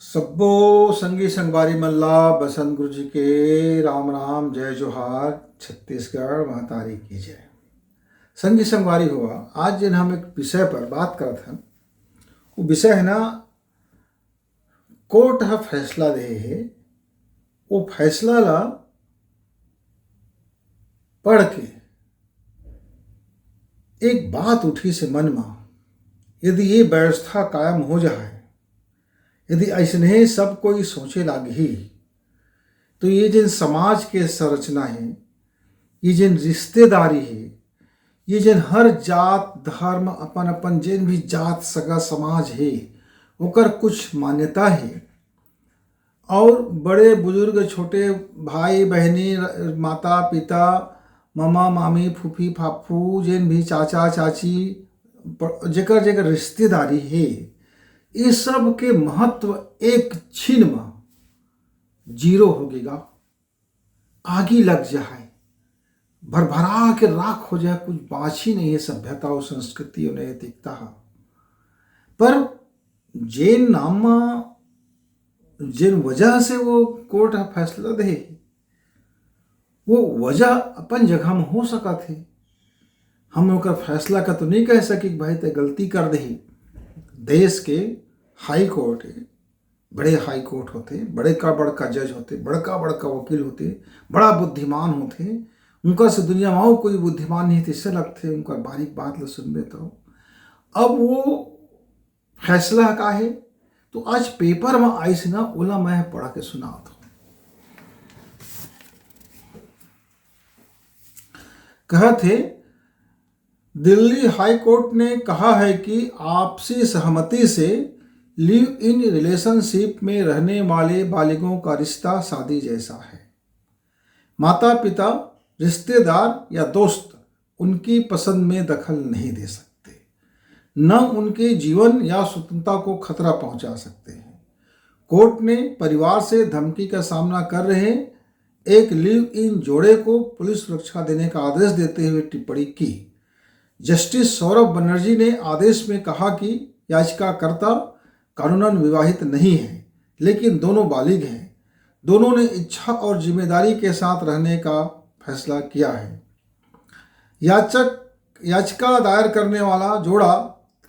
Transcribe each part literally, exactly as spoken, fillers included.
सब्बो संगी संगवारी मन ला बसंत गुरु जी के राम राम, जय जोहार, छत्तीसगढ़ महतारी की जय। संगी संगवारी हुआ, आज जिन हम एक विषय पर बात करत हन, वो विषय है ना, कोर्ट ह फैसला दे हे, वो फैसला ला पढ़ के एक बात उठी से मन मा, यदि ये व्यवस्था कायम हो जाए, यदि ऐसने सब कोई सोचे लागही, तो ये जिन समाज के संरचना है, ये जिन रिश्तेदारी है, ये जिन हर जात धर्म अपन अपन जिन भी जात सगा समाज है, ओकर कुछ मान्यता है। और बड़े बुजुर्ग, छोटे भाई बहनी, माता पिता, मामा मामी, फूफी फाफू, जिन भी चाचा चाची, प-, जेकर जेकर रिश्तेदारी है, ये सब के महत्व एक छिन म जीरो हो गेगा। आगी लग जाए, भरभरा के राख हो जाए, कुछ बाँची नहीं है सभ्यता और संस्कृति और नैतिकता ह। पर जेन नाम म, जेन वजह से वो कोर्ट ह फैसला दे, वो वजह अपन जगह म हो सकत हे। हम ओकर फैसला का तो नहीं कह सकी कि भाई, ते गलती कर दे। देश के हाई कोर्ट है, बड़े हाई कोर्ट होते, बड़े का बड़का जज होते, बड़का बड़का वकील होते, बड़ा बुद्धिमान होते, उनका से दुनिया में और कोई बुद्धिमान नहीं, तैसे लगते उनका बारीक बात ला सुनबे तो। अब वो फैसला का है, तो आज पेपर में आइस ना, ओला मैं पढ़ के सुनात हूँ। कहत हे, दिल्ली हाई कोर्ट ने कहा है कि आपसी सहमति से लिव इन रिलेशनशिप में रहने वाले बालिगों का रिश्ता शादी जैसा है। माता पिता, रिश्तेदार या दोस्त उनकी पसंद में दखल नहीं दे सकते, न उनके जीवन या स्वतंत्रता को खतरा पहुंचा सकते हैं। कोर्ट ने परिवार से धमकी का सामना कर रहे एक लिव इन जोड़े को पुलिस सुरक्षा देने का आदेश देते हुए टिप्पणी की। जस्टिस सौरभ बनर्जी ने आदेश में कहा कि याचिकाकर्ता कानूनन विवाहित नहीं है, लेकिन दोनों बालिग हैं। दोनों ने इच्छा और जिम्मेदारी के साथ रहने का फैसला किया है। याचक, याचिका दायर करने वाला जोड़ा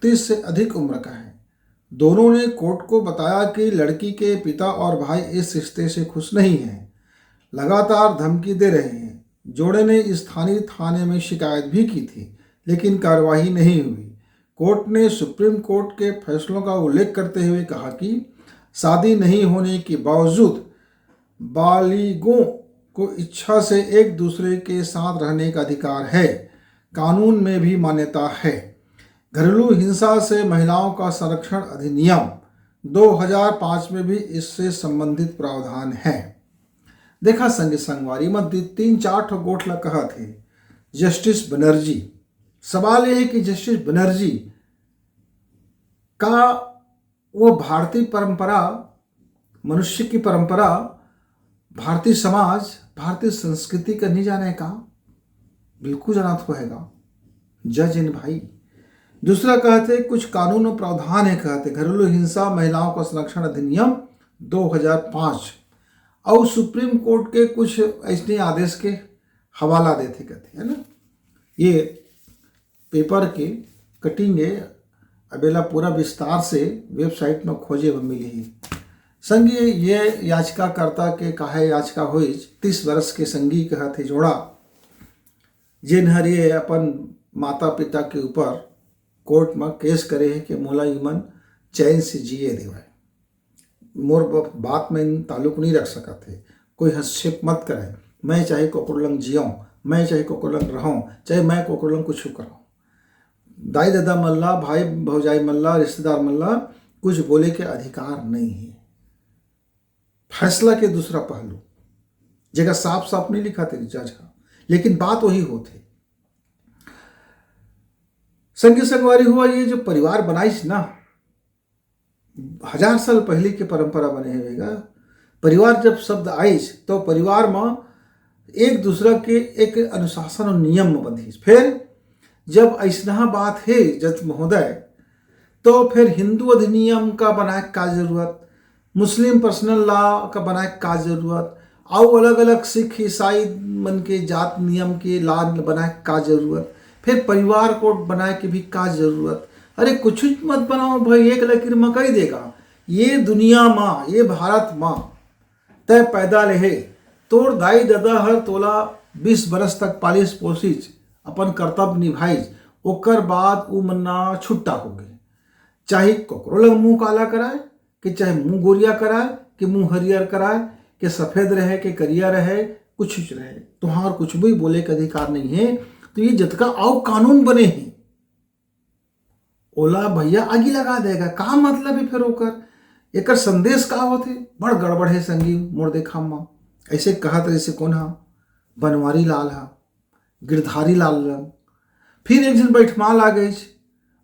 तीस से अधिक उम्र का है। दोनों ने कोर्ट को बताया कि लड़की के पिता और भाई इस रिश्ते से खुश नहीं हैं, लगातार धमकी दे रहे हैं। जोड़े ने स्थानीय थाने में शिकायत भी की थी, लेकिन कार्रवाई नहीं हुई। कोर्ट ने सुप्रीम कोर्ट के फैसलों का उल्लेख करते हुए कहा कि शादी नहीं होने के बावजूद बालिगों को इच्छा से एक दूसरे के साथ रहने का अधिकार है, कानून में भी मान्यता है। घरेलू हिंसा से महिलाओं का संरक्षण अधिनियम दो हज़ार पाँच में भी इससे संबंधित प्रावधान है। देखा संगी संगवारी, मैं दि-, तीन चार ठो गोठ ला कहा थे जस्टिस बनर्जी। सवाल ये है कि जस्टिस बनर्जी का वो भारतीय परंपरा, मनुष्य की परंपरा, भारतीय समाज, भारतीय संस्कृति का नहीं जाने का? बिल्कुल जानत होएगा जज इन भाई। दूसरा कहते कुछ कानून और प्रावधान है, कहते घरेलू हिंसा, महिलाओं का संरक्षण अधिनियम दो हज़ार पाँच और सुप्रीम कोर्ट के कुछ ऐसे आदेश के हवाला देते कहते, है ना। ये पेपर के कटिंग है, अब एला पूरा विस्तार से वेबसाइट में खोजे बर मिलही। संगी, ये याचिकाकर्ता के काहे याचिका होइस, तीस वर्ष के संगी कहत हे जोड़ा, जेन हर ये अपन माता पिता के ऊपर कोर्ट में केस करे हे कि मोला इमन चैन से जिए देवय, मोर ब-, बात में ताल्लुक नहीं रख सकत हे, कोई हस्तक्षेप मत करे, मैं चाहे कोकरो लंग जियौं, मैं चाहे कोकरो लंग रहौं, चाहे मैं कोकरो लंग कुछ करौं। दाई ददा मन ला, भाई भौजाई मन ला, रिश्तेदार मन ला कुछ बोले के अधिकार नहीं है। फैसला के दूसरा पहलू, जेकर साफ साफ नहीं लिखा तेरी जज हा, लेकिन बात वही होथे। संगी संगवारी हुआ, ये जो परिवार बनाइस ना, हजार साल पहले के परंपरा बने हुए का। परिवार जब शब्द आइस, तो परिवार में एक दूसरा के एक अनुशासन और नियम में बंधिस। फिर जब ऐसना बात है जज महोदय, तो फिर हिंदू अधिनियम का बनाए का जरूरत, मुस्लिम पर्सनल लॉ का बनाए का जरूरत, अउ अलग-अलग सिख, ईसाई मन के जात नियम के लॉ बनाए का जरूरत, फिर परिवार कोड बनाए के भी का जरूरत? अरे कुछ मत बनाओ भाई, एक लकीर म कही देगा। ये दुनिया म, ये भारत म तै पैदा लेहे, तोर दाई ददा हर तोला बीस बरस तक पालिस पोसिस, अपन कर्तव्य निभाइस, ओकर बाद उ मन्ना छुट्टा हो गे। चाहे कोकरो लग मुंह काला कराए, कि चाहे मुंह गोरिया कराए, कि मुंह हरियर कराए, कि सफेद रहे, कि करिया रहे, कुछ रहे, तुहार कुछ भी बोले के अधिकार नहीं है। तो ये जतका अउ कानून बने हैं, ओला भैया आगी लगा देगा। का मतलब है फिर ओकर? एकर संदेश का होथे? बड़ गड़बड़ है संगी, मोर देखा म। ऐसे कहत रहिसे कोन हा? बनवारी लाल हा, गिरधारी लाल लंग। फिर एक झन बैठमाल आ गइस,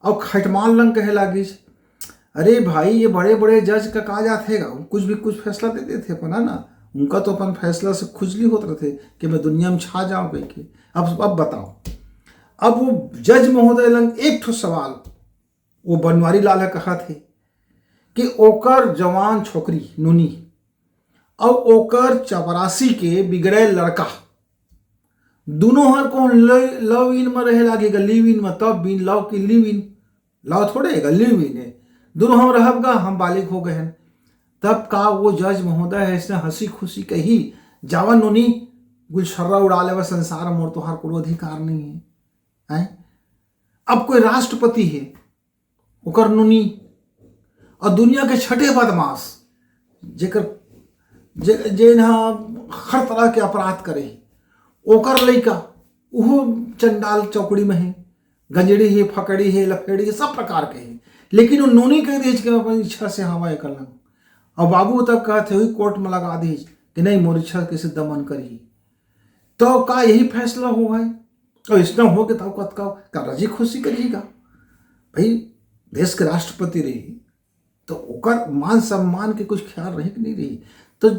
अउ खटमाल लंग कहे लागिस, "अरे भाई, ये बड़े-बड़े जज का का जात हे गा? कुछ भी कुछ फैसला दे देथे अपन, है ना? उनका तो अपन फैसला से खुजली होत रथे कि मैं दुनिया में छा जाऊं कह के।" अब, अब बताओ, अब वो जज महोदय लंग एक ठो सवाल, वो बनवारी लाल ह कहत हे कि ओकर जवान छोकरी नूनी अउ ओकर चपरासी के बिगड़े लड़का, दुनों हर कौन ल-, लव इन में रहे लागे गा, लिव इन में, तब बिन लव की लिव इन, लव थोड़े है गा, लिव इन है। दुनों हम रहब गा, हम बालिग हो गए हैं। तब का वो जज महोदय है, इसने हंसी खुशी कही, "जावा नोनी, गुलछर्रा उड़ा लेवा संसार, मोर तोहार कोनो अधिकार नहीं है।" हैं? अब कोई राष्ट्रपति है, ओकर नोनी, और दुनिया के छठे बदमाश, जेकर, जे, जेन ह हर तरह के अपराध करे, ओकर लइका, उहो चंडाल चौकड़ी में है, गंजड़ी है, फकड़ी है, लफेड़ी है, सब प्रकार के है, लेकिन वो नोनी कह दे कि मैं अपन इच्छा से हवा कर लंग। और बाबू तक कहते हुए कोर्ट में लगा दीज कि नहीं, मोर इच्छा के सिद्ध मन करी। तो का यही फैसला हो है? और इसना हो के तब कतका का राजी खुशी करिएगा? भाई, देश के राष्ट्रपति रही, तो ओकर मान सम्मान के कुछ ख्याल रही कि नहीं रही? तो,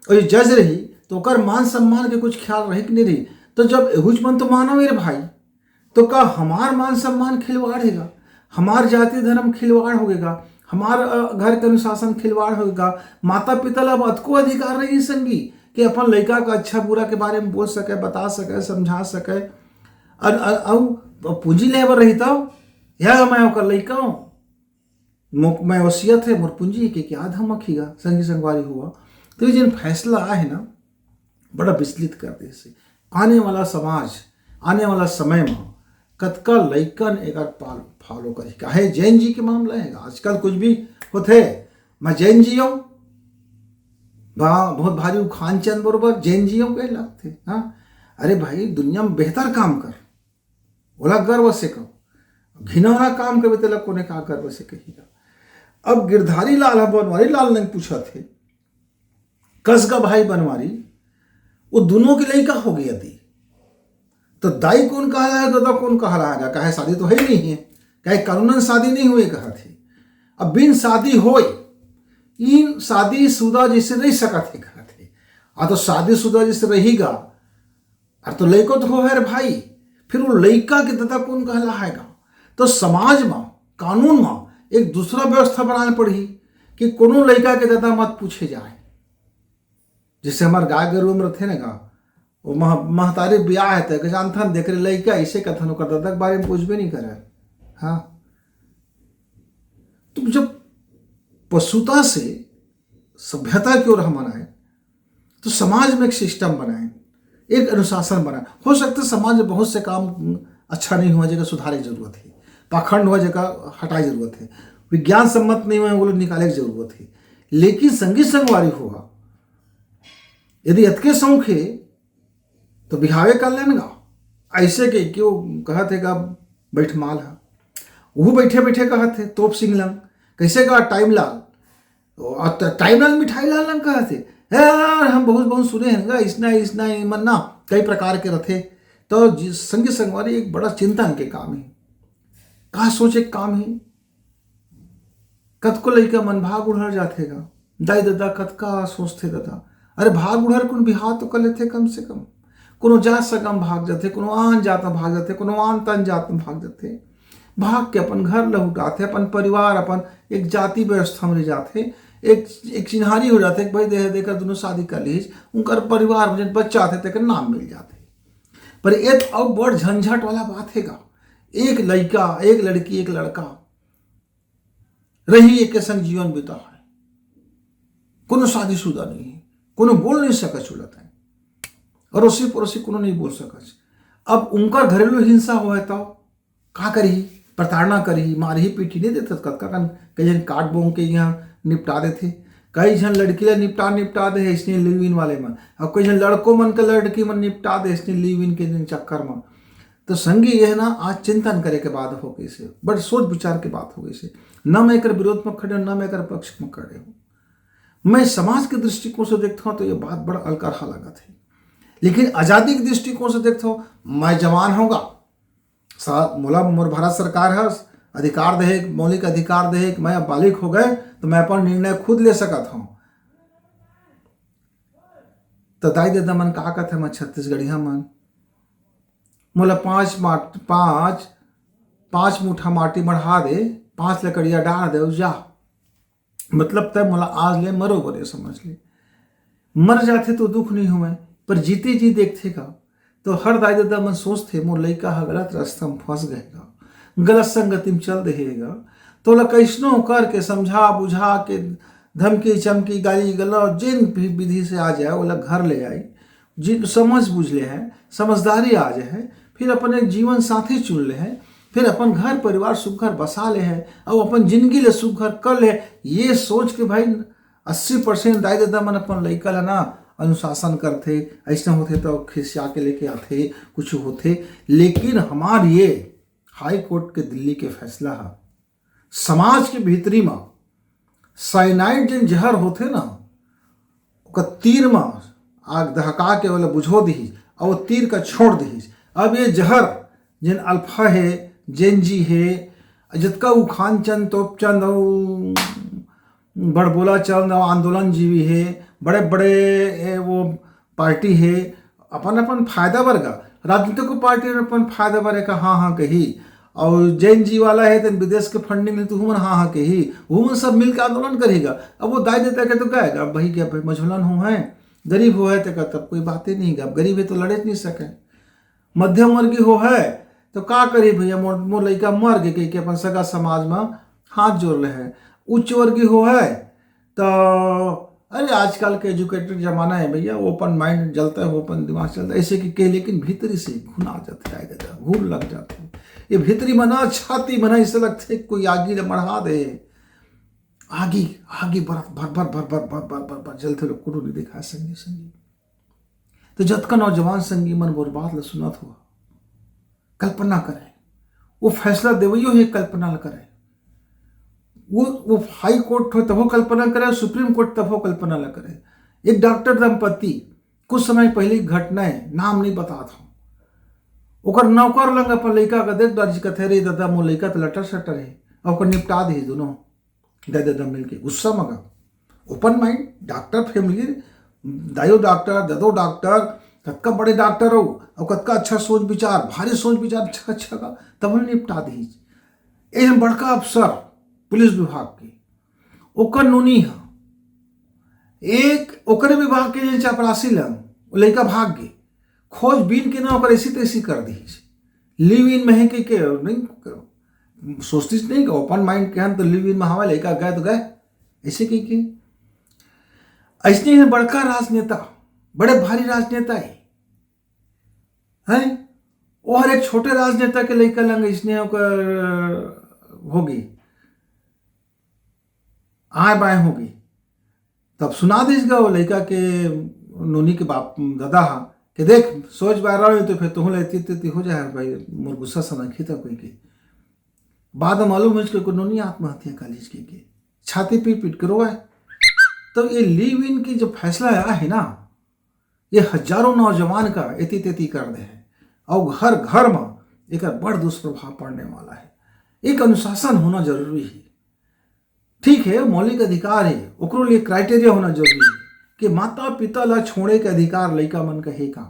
और ये जज रही, तो ओकर मान सम्मान के कुछ ख्याल रही कि नहीं रही? तो जब एहुच मन तो मानव रे भाई, तो का हमार मान सम्मान खिलवाड़ हेगा? हमार जाति धर्म खिलवाड़ होगेगा? हमार, अ, घर के अनुशासन खिलवाड़ होगेगा? माता पिता ला अब अतको अधिकार रही संगी कि अपन लइका का अच्छा बुरा के बारे में बोल सके, बता सके, समझा सके। अउ, अउ, अउ पूंजी ले बर रही तब, या मैं ओकर लइका हूँ, मो-, मैं वसीयत है, मोर पूंजी के क्या धमक हीगा, संगी संगवारी हुआ। तो ये जिन फैसला आए है ना, बड़ा विचलित कर दे से। आने वाला समाज, आने वाला समय में कतका लइकन एकर पाल-, फॉलो करही। काहे Gen Z के मामला है, आजकल कुछ भी होथे, मैं Gen Z हूँ, बा-, बहुत भारी उखान चंद बरोबर Gen Z हूँ कहे लगथे। हाँ, अरे भाई, दुनिया में बेहतर काम कर, ओला गर्व से कहो, घिनौना काम करबे तेला कोने का गर्व से कही गा। अब गिरधारी लाल ह बनवारी लाल नहीं पूछत हे, कस गा भाई बनवारी, वो दोनों के लइका हो गया दी, तो दाई कौन कहला है, ददा कौन कहला है? काहे शादी तो है ही नहीं है, काहे कानूनन शादी नहीं हुए कहत है। अब बिन शादी होए, इन शादी शुदा जैसे नहीं सकत है कहत है। आ तो शादी शुदा जैसे रहीगा, अरे तो लइको तो हो है रे भाई, फिर वो लइका के ददा कौन कहला है गा? तो समाज में, कानून में एक दूसरा व्यवस्था बनाना पड़ही कि कोनो लइका के ददा मत पूछे जाए। जैसे हमार गाय गरु में रथे ना गा, वो मह-, महतारी ब्याह है तो जानथन, देख रे लइका, ऐसे कथन ओकर ददा के बारे में पूछबे नहीं करे। हाँ, तो जब पशुता से सभ्यता की ओर हम आए, तो समाज में एक सिस्टम बनाए, एक अनुशासन बनाए। हो सकता है समाज में बहुत से काम अच्छा नहीं हुआ, जगह सुधारे की जरूरत है, पाखंड हुआ, जगह हटाए जरूरत है, विज्ञान सम्मत नहीं हुआ, वो लोग निकाले की जरूरत है। लेकिन संगी संगवारी हुआ, यदि अतके शौक है, तो बिहावे कर लेन गा। ऐसे के क्यों कहत है गा बैठमाल है, वो बैठे बैठे कहत है तोप सिंह लंग, कैसे गा टाइम लाल, और त-, टाइम लाल मिठाई लाल लंग कहत है। "ए यार, हम बहुत बहुत सुने हैं गा, इसना, इसना, ये मन ना, कई प्रकार के रथे।" तो जि-, संगी संगवारी एक बड़ा चिंतन के काम है, का सोचे के काम है। कतको लइका मन भाग उड़हर जाथे गा, दाई ददा कतका सोचथे ददा, अरे भाग उड़हर कुन बिहाव तो कर लेथे कम से कम, कोनो जात सगा म भाग जाथे, कोनो आन जात म भाग जाथे, कोनो आन तन जात म भाग जाथे, भाग के अपन घर लहुटाथे, अपन परिवार, अपन एक जाति व्यवस्था में रह जाथे। एक एक चिन्हारी हो जाथे कि भाई देह देकर दोनों शादी कर लीज, उनकर परिवार में जेन बच्चा आथे तेकर नाम मिल जाथे। पर ये तो अब बड़ झंझट वाला बात हे गा। एक लड़का, एक लड़की, एक लड़का रही, एक संग जीवन बिता है, कोनो शादीशुदा नहीं है, कोनो बोल नहीं सकत चलत है, अड़ोसी पड़ोसी कोनो नहीं बोल सकत। अब उनकर घरेलू हिंसा होय तो का करही? प्रताड़ना करही, मारही पीटही, नहीं देते कतका कन कई झन काट बोंग के यहाँ निपटा देथे। कई झन लड़की ला निपटा निपटा दे इसने लिव इन वाले मन, और कई झन लड़को मन के लड़की मन निपटा दे इसने लिव इन के चक्कर में। तो संगी, यह ना आज चिंतन करे के बात हो गई से, बड़ सोच विचार के बात हो गई से। न मैं एकर विरोध में खड़े हूँ, न मैं एकर पक्ष में खड़े हूँ। मैं समाज के दृष्टिकोण से देखता हूँ तो ये बात बड़ा अलकरहा लगत है, लेकिन आजादी के दृष्टिकोण से देखता हूँ, मैं जवान होगा, सा-, मोला मोर भारत सरकार ह अधिकार दे हे, मौलिक अधिकार दे हे कि मैं अब बालिग हो गए तो मैं अपन निर्णय खुद ले सकत हूँ। तो दाई ददा मन का कथे, मैं छत्तीसगढ़िया मन, मोला पांच माट-, पांच, पांच मुठा माटी मढ़ा दे, पांच लकड़िया डाल दे, जा। मतलब तय मोला आज ले मरो बरे समझ ले। मर जाथे तो दुख नहीं होवय, पर जीते जी देखथे का, तो हर दाई ददा मन सोचथे, मोर लइका ह गलत रास्ता म फंस गए गा, गलत संगति म चल दे हे गा, तो ओला कइसनो करके समझा बुझा के, धमकी चमकी, गाली गलौज, जेन भी विधि से आ जाए, ओला घर ले आई, जी समझ बुझ ले है, समझदारी आ जाए है, फिर अपन एक जीवन साथी चुन ले है, फिर अपन घर परिवार सुघर बसा ले है, अउ अपन जिंदगी ले सुघर कर ले, ये सोच के भाई अस्सी परसेंट दाई ददा मन अपन लइका ला ना अनुशासन करथे। अइसना होथे तो खिसिया के लेके आथे, कुछ होथे। लेकिन हमार ये हाई कोर्ट के दिल्ली के फैसला ह समाज के भीतरी म साइनाइड जेन जहर होथे ना, ओकर तीर म आग दहका के ओला बुझो दिहिस, अउ वो तीर का छोड़ दिहिस। अब ये जहर जेन अल्फा हे, जेन जी हे, जतका उखान चंद, तोप चंद अउ बड़बोला चंद अउ आंदोलन जीवी हे, बड़े बड़े, ए, वो पार्टी हे, अपन अपन फायदा बर गा। राजनीतिक पार्टी अपन अपन फायदा बर का हाँ हाँ कही, अउ जेन जी वाला हे तेन विदेश के फंडिंग ले तो हुमन हाँ हाँ कही, हुमन सब मिलके आंदोलन करही गा। अब वो दाई ददा के तो गए गा, अब वही के अब मझोलन हो है, गरीब हो है, तेकर तब कोई बातें नहीं गा। अब गरीब हे तो लड़े नहीं सके, मध्यम वर्गीय हो है तो का करी भैया, मोर मोर लइका मर गे कहिके अपन सगा समाज म हाथ जोड़ ले है। उच्च वर्गीय हो है तो अरे आजकल के एजुकेटेड जमाना है भैया, ओपन माइंड जलता है, ओपन दिमाग चलता है, ऐसे कि के, लेकिन भीतरी से घुना जाते, आए दादा, घुन लग जाते। ये भीतरी मना, छाती मना, ऐसे लगते कोई आगी ले मढ़ा दे। आगी, आगी बरत भर भर भर भर भर भर भर भर जलते लोग कुटुरी दिखा संगी संगी। तो जतका नौजवान संगी मन मोर बात ल सुनत हो, कल्पना करे, वो फैसला देवइयो हे कल्पना ल करे, वो वो हाई कोर्ट हो तभो कल्पना करे, सुप्रीम कोर्ट तभो कल्पना ल करे। एक डॉक्टर दंपति, कुछ समय पहले की घटना है, नाम नहीं बतात हूँ, ओकर नौकर लंग अपन लइका का देख दर्ज कथे, रे दादा मोर लइका तो लटर सटर है, और ओकर निपटा दे दोनों। दाई ददा मिलके गुस्सा मगा। ओपन माइंड, डॉक्टर फैमिली, दाइयो डॉक्टर, ददो डॉक्टर, कतका बड़े डॉक्टर हो, और कतका अच्छा सोच विचार, भारी सोच विचार, अच्छा अच्छा का, तब हम निपटा दीज। ए हम बड़का अफसर पुलिस विभाग के, ओकर नोनी ह, एक ओकरे विभाग के जेन चपरासी लंग, वो लइका भाग गे, खोजबीन के ना ओकर ऐसी तैसी कर दीज। लिव इन में है के, के नहीं, सोचतीस नहीं कि ओपन माइंड के हम तो लिव इन में हवा लइका गए तो गए, ऐसे कह के। ऐसने है बड़का राजनेता, बड़े भारी राजनेता है, हैं? वो हर एक छोटे राजनेता के लइका लंग ऐसने ओकर होगी, आए बाएं होगी। तब सुना दीस गा वो लइका के नोनी के बाप, ददा हा, कि देख, सोच बार रहे तो फिर तुहूं ले इतनी इतनी हो जाए भाई, मोर गुस्सा सनक ही था कोई के। बाद में मालूम होइस के नोनी आत्महत्या कर लीज के, के छाती पीट पीट के रोए। तो ये लिव इन की जो फैसला आया है ना, ये हजारों नौजवान का एती तेती कर दे है, और घर घर में एकर बड़ दुष्प्रभाव पड़ने वाला है। एक अनुशासन होना जरूरी है। ठीक है, मौलिक अधिकार है, ओकरो लिए क्राइटेरिया होना जरूरी है कि माता पिता ला छोड़े के अधिकार लइका मन का है का?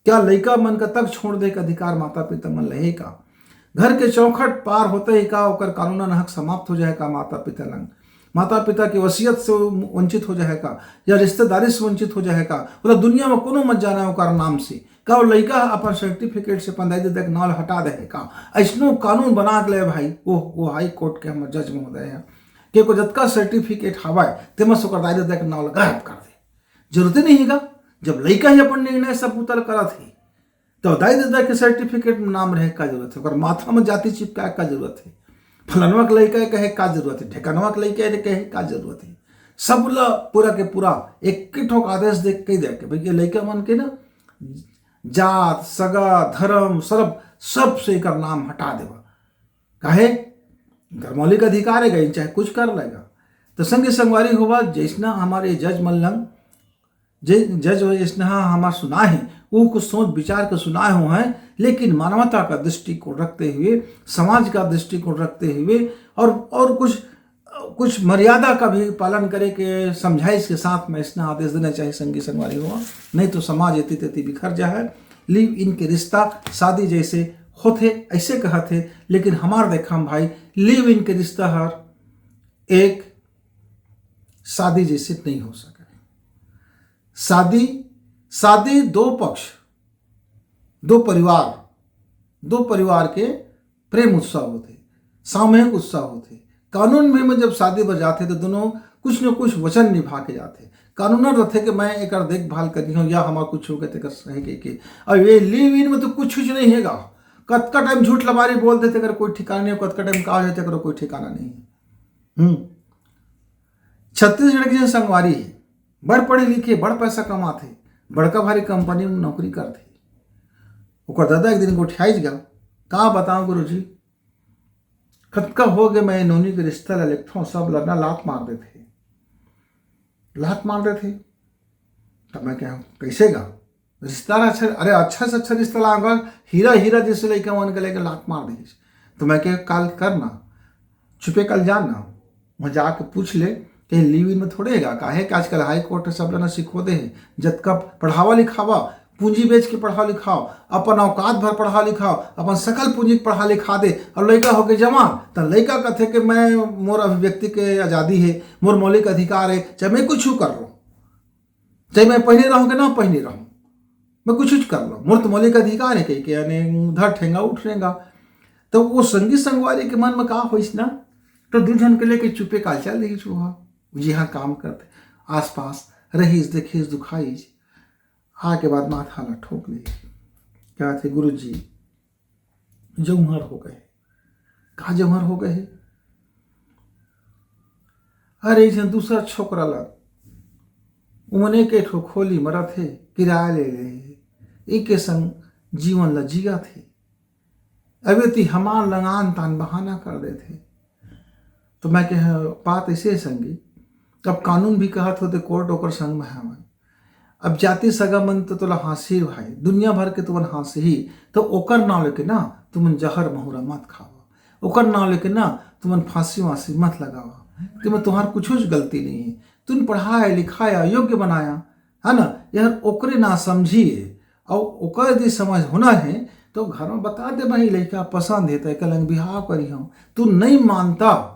क्या लइका मन का तक छोड़ दे के अधिकार माता पिता मन ला है का? घर के चौखट पार होते ही का ओकर कानूनन हक समाप्त हो जाए का माता पिता लंग? माता पिता के वसीयत से वो वंचित हो जाए का, या रिश्तेदारी से वंचित हो जाए का, बोला दुनिया में कोनो मत जाना ओकर नाम से। का वो लइका ह अपन सर्टिफिकेट से अपन दाई ददा के नाम ल हटा दे हे का? ऐसनो कानून बना के ले भाई, वो वो हाई कोर्ट के हमर जज महोदय हैं, कि को जतका सर्टिफिकेट हवाए तेमा से ओकर दाई ददा के नाम ल गायब कर दे। जरूरत ही नहीं है का? जब लइका ही अपन निर्णय सब उतर करत ही, तो दाई ददा के सर्टिफिकेट में नाम रहे का जरूरत है? ओकर माथा में जाति चिपकाए का जरूरत है? फलनवा के लइका है कहे का जरूरत है? ढेकनवा के लइका है कहे का जरूरत है? सब ला पूरा के पूरा एक ठोक आदेश दे के कह दे के भाई ये लइका मन के ना जात, सगा, धर्म, सर्व, सब से एकर नाम हटा देवा। काहे? एकर मौलिक अधिकार है, चाहे कुछ कर लेगा। तो संगी संगवारी होवा, जैसना हमारे जज मन लंग, जे जज हो, जैसना हमार सुनाए हैं, वो कुछ सोच विचार के सुनाए हो हैं, लेकिन मानवता का दृष्टिकोण रखते हुए, समाज का दृष्टिकोण रखते हुए, और और कुछ कुछ मर्यादा का भी पालन करे के समझाइश के साथ में इसने आदेश देना चाहिए संगी संगवारी हो, नहीं तो समाज एती तेती बिखर जा है। लिव इन के रिश्ता शादी जैसे होथे, ऐसे कहत हे, लेकिन हमार देखा भाई, लिव इन के रिश्ता हर एक शादी जैसे नहीं हो सके। शादी, शादी दो पक्ष, दो परिवार, दो परिवार के प्रेम उत्सव होथे, सामूहिक उत्सव होथे। कानून भी में जब शादी बर जाथे तो दोनों कुछ न कुछ वचन निभा के जाथे। कानूनन रथे कि मैं एकर देखभाल करिहूँ या हमार कुछ हो गए तेकर सही कह के। अब ये लिव इन में तो कुछ कुछ नहीं हैगा। कतका टाइम झूठ लबारी बोल देथे, एकर कोई ठिकाना नहीं, कतका टाइम का हो जाथे, एकर कोई ठिकाना नहीं है। हम्म। छत्तीसगढ़ के जन संगवारी है, बड़ पढ़े लिखे, बड़ पैसा कमाथे, बड़का भारी कंपनी में नौकरी करथे। ओकर दादा एक दिन गोठियाइच गा, का बताऊं गुरुजी, कतका हो गए मैं नोनी के रिश्ता ला लेखथों, सब लड़ना लात मार देथे, लात मार देथे। तब मैं कहूँ, कैसे गा? रिश्ता अच्छा, अरे अच्छा से अच्छा रिश्ता लाऊंगा, हीरा हीरा जैसे लइका मन के लेके लात मार दीस। तो मैं कहे, काल करना, चुपे काल जाना, वहाँ जाके पूछ ले, कहीं लिव इन में थोड़े हैगा। काहे कि आजकल हाई कोर्ट सब जना सिखो दे है, जतका पढ़ावा लिखावा, पूंजी बेच के पढ़ा लिखाओ, अपन औकात भर पढ़ा लिखाओ, अपन सकल पूंजी के पढ़ा लिखा दे, और लइका होके जवान, त लइका कथे कि मैं, मोर अभिव्यक्ति के आजादी है, मोर मौलिक अधिकार है, चाहे मैं कुछ कर लूँ, चाहे मैं पहने रहूँ कि ना पहने रहूँ, मैं कुछ कुछ कर लूँ, मोर तो मौलिक अधिकार है कह के, यानी धर ठेंगा उठ रेंगा। तो वो संगी संगवारी के मन में का होइस ना, तो दू झन के लेके चुपे काल चल रही चूहा, जिहाँ काम करते आसपास रहीस, देखीस, दुखाइस, आके बाद माथा ला ठोक ले, कहत हे, "गुरुजी, जौहर हो गए।" "का जौहर हो गए?" "अरे, एक झन दूसरा छोकरा ला, उमन एके ठो खोली म रथे, किराया ले ले हे, एके संग जीवन ला जियत हे। अब एती हमार लंग आन तान बहाना कर देथे।" तो मैं कहे, बात ऐसे है संगी, अब कानून भी कहत होते कोर्ट ओकर संग में हवय। अब जाति सगा मन तो तोला हाँसी भाई, दुनिया भर के तुमन हाँसी ही, तो ओकर नाव लेके ना तुमन जहर महुरा मत खावा, ओकर नाव लेके ना तुमन फांसी वांसी मत लगावा, तुमन, तुहार कुछ गलती नहीं है, तुम पढ़ाया लिखाया योग्य बनाया, है ना, यार ओकरे ना समझी है, और ओकर यदि समझ होना है तो घर में बता दे भाई, लड़का पसंद है तो एक लंग बिहाव करी हम, तू नहीं मानता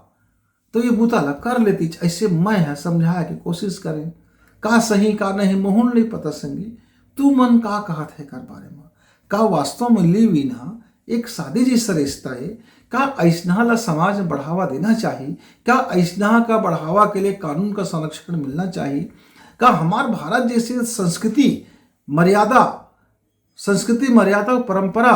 तो ये बुता ला कर लेती। ऐसे मैं है समझाए के कोशिश करें, का सही का नहीं महूँ नहीं पता संगी, तू मन का कहत है कर बारे में, का वास्तव में लिव इन हा एक शादी जैसा रिश्ता है, का ऐसना ला समाज में बढ़ावा देना चाहिए, का ऐसना का बढ़ावा के लिए कानून का संरक्षण मिलना चाहिए, का हमार भारत जैसे संस्कृति मर्यादा संस्कृति, मर्यादा और परंपरा,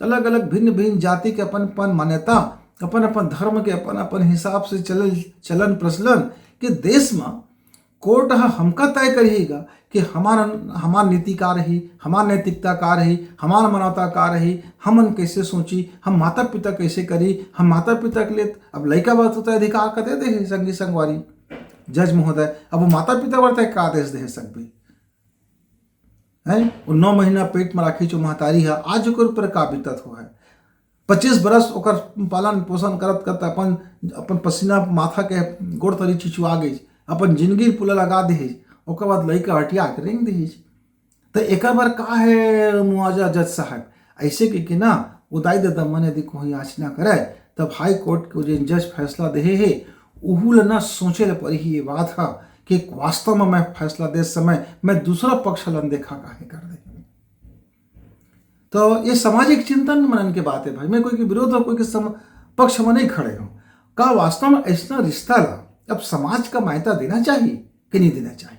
अलग-अलग, भिन्न-भिन्न जाति के अपन-अपन मान्यता, अपन-अपन धर्म के अपन-अपन हिसाब से चलल, चलन प्रचलन के देश म कोर्ट ह हमका तय करही गा कि हमार, हमार नीति का रही, हमार नैतिकता का रही, हमार मानवता का रही, हमन कैसे सोची, हम माता-पिता कैसे करी, हम माता-पिता के लिए अब लइका बर तो तय अधिकार का दे दे हे संगी संगवारी जज महोदय, अब वो माता-पिता बर तय का आदेश दे हे सकबे? हैं? वो नौ महीना पेट में राखी जो महतारी है, आज ओकर ऊपर का बीतत हो है। पच्चीस बरस ओकर पालन पोषण करत करत अपन, अपन पसीना माथा के गोड़ तरी चिचुआ गई, अपन जिंदगी पुला लगा दे, ओकर बाद लइका हटिया के रेंग दे। तो एकर बर का है मुआवजा जज साहब? ऐसे के, के ना वो दाई ददा मन यदि कोई याचना करे, तब हाई कोर्ट के जो जज फैसला दे हे, उहू ल न सोचे ल परही ये बात ह कि वास्तव में मैं फैसला दे समय मैं दूसरा पक्ष ल अनदेखा काहे कर दे। तो ये सामाजिक चिंतन मनन के बात है भाई। मैं कोई के विरोध और कोई के सम-, पक्ष में नहीं खड़े हूँ। का वास्तव में ऐसा रिश्ता ला अब समाज का मान्यता देना चाहिए कि नहीं देना चाहिए?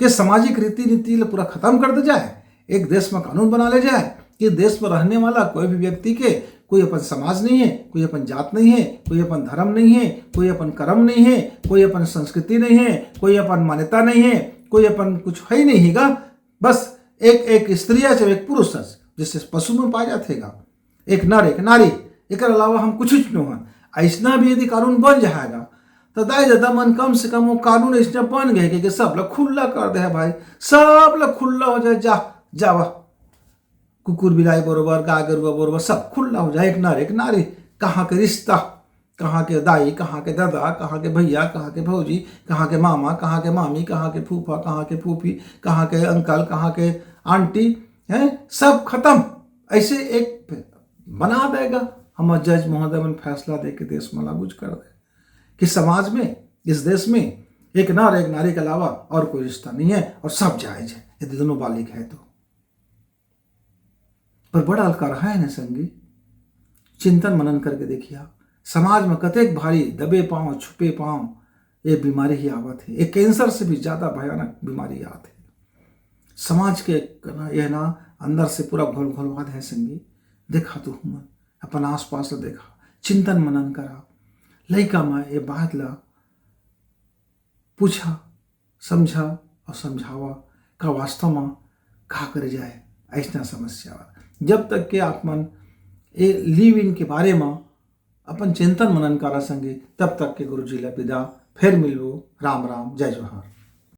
कि सामाजिक रीति नीति ला पूरा खत्म कर दे जाए, एक देश में कानून बना ले जाए कि देश में रहने वाला कोई भी व्यक्ति के कोई अपन समाज नहीं है, कोई अपन जात नहीं है, कोई अपन धर्म नहीं है, कोई अपन कर्म नहीं है, कोई अपन संस्कृति नहीं है, कोई अपन मान्यता नहीं है, कोई अपन कुछ है ही नहीं हैगा। बस एक, एक स्त्री है, चाहे एक पुरुष है, जैसे पशु में पाया जाथेगा, एक नर, एक नारी, एकर अलावा हम कुछ नो हन। ऐसना भी यदि कानून बन जाएगा, तो दाई ददा मन कम से कम वो कानून ऐसना बन गए कि सब ला खुल्ला कर दे है भाई, सब ला खुल्ला हो जाए, जा, जावा, कुकुर बिलाई बरोबर, गाय गरुआ बरोबर, सब खुल्ला हो जाए, एक नर, एक नारी, कहाँ के रिश्ता, कहाँ के दाई, कहाँ के दादा, कहाँ के भैया, कहाँ के भौजी, कहाँ के मामा, कहाँ के मामी, कहाँ के फूफा, कहाँ के फूफी, कहाँ के अंकल, कहाँ के आंटी, हैं, सब खत्म। ऐसे एक बना देगा। हमर जज महोदय मन फैसला दे के देश में लागू कर दे कि समाज में, इस देश में एक नर एक नारी के अलावा और कोई रिश्ता नहीं है और सब जायज है यदि दोनों बालिग है तो। पर बड़ा अलकार है ना संगी, चिंतन मनन करके देखिया, समाज में कतेक भारी दबे पांव, छुपे पांव ये बीमारी ही आवत है। ये कैंसर से भी ज्यादा भयानक बीमारी आत है। समाज के ना, यह ना अंदर से पूरा घोल घोलवा दे संगी। देखा तो हमन अपन आसपास ला देखा, चिंतन मनन करा, लइका में ये बात ला पूछा, समझा और समझावा का वास्तव में का करे जाए ऐसना समस्या ला। जब तक के आप मन ये लिव इन के बारे में अपन चिंतन मनन करा संगी, तब तक के गुरुजी ला विदा, फिर मिलबो। राम राम, जय जोहार।